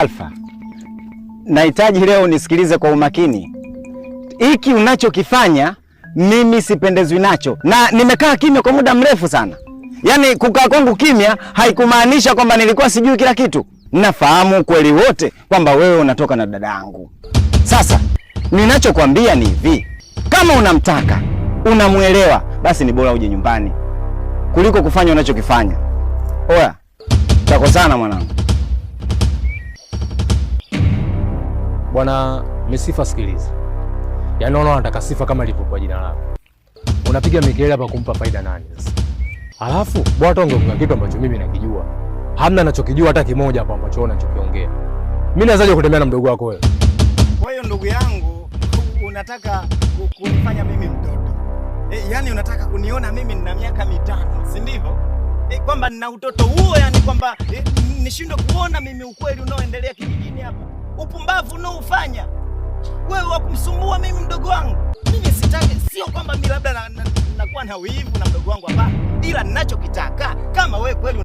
Alfa, nahitaji leo unisikilize kwa umakini. Hiki unachokifanya mimi sipendezwi nacho, na nimekaa kimya kwa muda mrefu sana. Yaani kukaa kwangu kimya haikumaanisha kwamba nilikuwa sijui kila kitu. Nafahamu ukweli wote kwamba wewe unatoka na dada yangu. Sasa ninachokwambia ni hivi, kama unamtaka unamwelewa, basi ni bora uje nyumbani kuliko kufanya unachokifanya. Oya, takosana mwanangu. Bwana Misifa, sikiliza. Yaani unaona anataka sifa kama ilivyokuwa jina lako. Unapiga mikelele hapa kumpa faida nani sasa? Alafu bwana tonge kitu ambacho mimi nakijua. Hamna nachokijua hata kimoja hapa ambacho unachokiongea. Mimi nawezaje kutembea na mdogo wako wewe? Kwa hiyo ndugu yangu, unataka kunifanya mimi mtoto e? Yani unataka kuniona mimi nina miaka 5, si ndivyo? Kwamba nina utoto huo, yani kwamba nishindwe kuona mimi ukweli unaoendelea kijijini hapa, upumbavu unaoufanya wewe wa kumsumbua mimi mdogo wangu. Mimi sitaki, sio kwamba mimi labda nakuwa na wivu na mdogo wangu, hapana, ila ninachokitaka kama wewe kweli